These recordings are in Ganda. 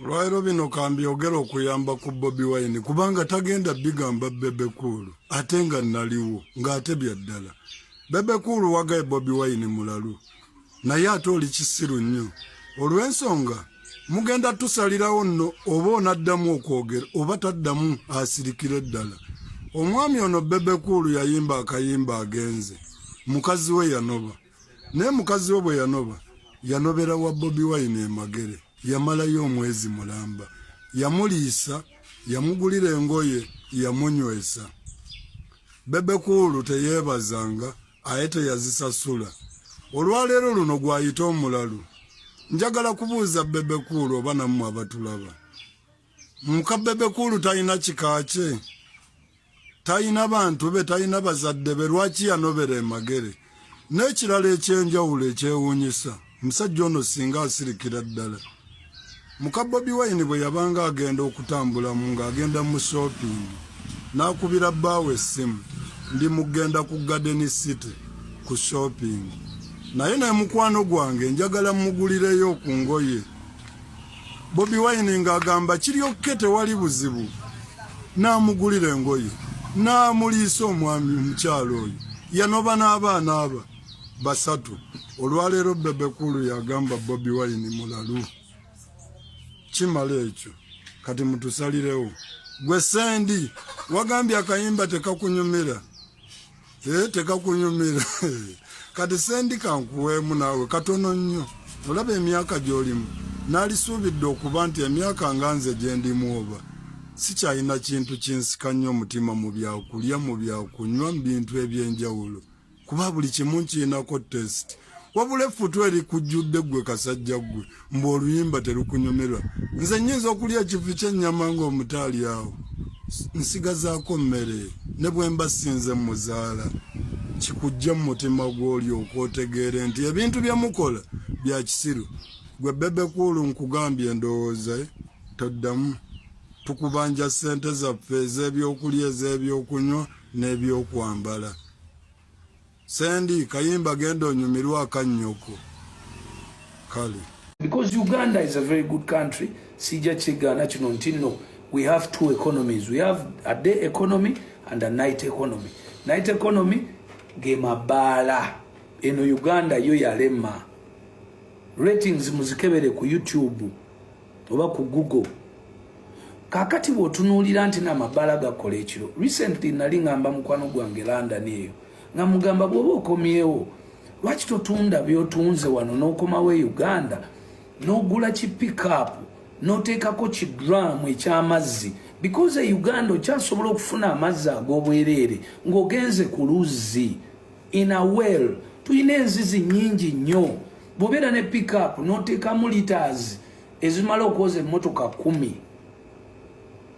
Olwaleero bino kambyogera okuyamba ku Bobi Wine, kubanga tagenda bigamba Bebe Cool, ate nga naliwo ng'ate bya ddala. Bebe Cool wagaye Bobi Wine mulalu, naye ate oli kisiru nnyo, olw'ensonga mugenda tusalirawo nno oba onaddamu okwogera oba taddamu, asirikire ddala. Omwami ono Bebe Cool yayimba akayimba agenze, mukazi we yanoba, naye mukazi we bwe yanoba, yanobera wa Bobi Wine emagere. Yamalayo omwezi mulamba, yamuliisa, yamugulira engoye, yamunywesa. Bebe Cool teyeebazanga, aye teyazisasula. Olwaleero luno gwayita omulalu. Njagala kubuuza Bebe Cool oba nammwe abatulaba, muka Bebe Cool talina kika kye? Talina bantu be? Talina bazadde be? Lwaki yanobera emagere? N'ekirala ekyenjawulo ekyewuunyisa, omusajja ono singa asirikira ddala. Muka Bobi Wine bwe yabanga agenda okutambulamu, ng'agenda mu shopping, n'akubira bbaawe essimu, "Ndi mugenda ku Garden City ku shopping, naye ne mukwano gwange njagala mugulireyo ku ngoye." Bobi Wine ng'agamba, "Kiryokke, tewali buzibu." N'amugulira engoye, n'amuliisa. Omwami omukyalo oyo yanoba n'abaana aba basatu. Olwaleero Bebe Cool yagamba Bobi Wine mulalu. Kimala ekyo. Kati mutusalirewo. Gwe Sendi, wagambye akayimba tekakunyumira. Tekakunyumira. Kati Sendi, kankuweemu naawe katono nnyo. Olaba emyaka gy'olimu, naalisuubidde okuba nti emyaka nga nze gye ndimu, oba sikyalina kintu kinsika nnyo omutima mu byakulya, mu byakunywa, mu bintu ebyenjawulo, kuba buli kimu nkirinako taste. Wabula effutu erikujjudde ggwe kasajja ggwe, mbu oluyimba terukunyumirwa. Nze nnyinza okulya ekifi ky'ennyama ng'omutaali awo, nsigazaako mmere, ne bwe mba sinze muzaala. Kikujja mu mutima gw'oli okwotegeere nti ebintu bye mukola bya kisiru. Gwe Bebe Cool, nkugambye, endowooza toddamu. Tukubanja ssente zaffe ez'ebyokulya, ez'ebyokunywa n'ebyokwambala. Sendi kayimba, genda onyumirwe akannyoko kale. Because Uganda is a very good country, sijja kigaana kino nti no, we have two economies. We have a day economy and a night economy. Night economy ge mabaala. Eno Uganda yo yalema. Ratings muzikebere ku YouTube oba ku Google. Kakati bw'otunuulira nti n'amabaala gakola ekiro, recently nali ngamba mukwano gwange London eyo, nga mugamba, bw'oba okomyewo, lwaki totunda byotunze wano n'okomawo e Uganda, n'ogula ki pickup, n'oteekako ki drum ekyamazzi? Because e Uganda okyasobola okufuna amazzi ag'obwereere ng'ogenze ku luzzi, in a well. Tulina enzizi nnyingi nnyo. Bw'obeera ne pickup n'oteekamu liters ezimala okwoza emmotoka 10,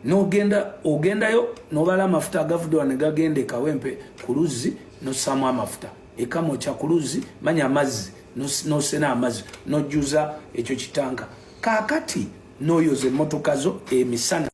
n'ogenda, ogendayo n'obala amafuta agavudde wano ne gagenda ekawempe ku luzzi, nossaamu amafuta, ekamokya ku luzzi, manya amazzi, n'osena amazzi, n'ojjuza ekyo kitanka. Kaakati n'oyoza emmotoka zo emisana.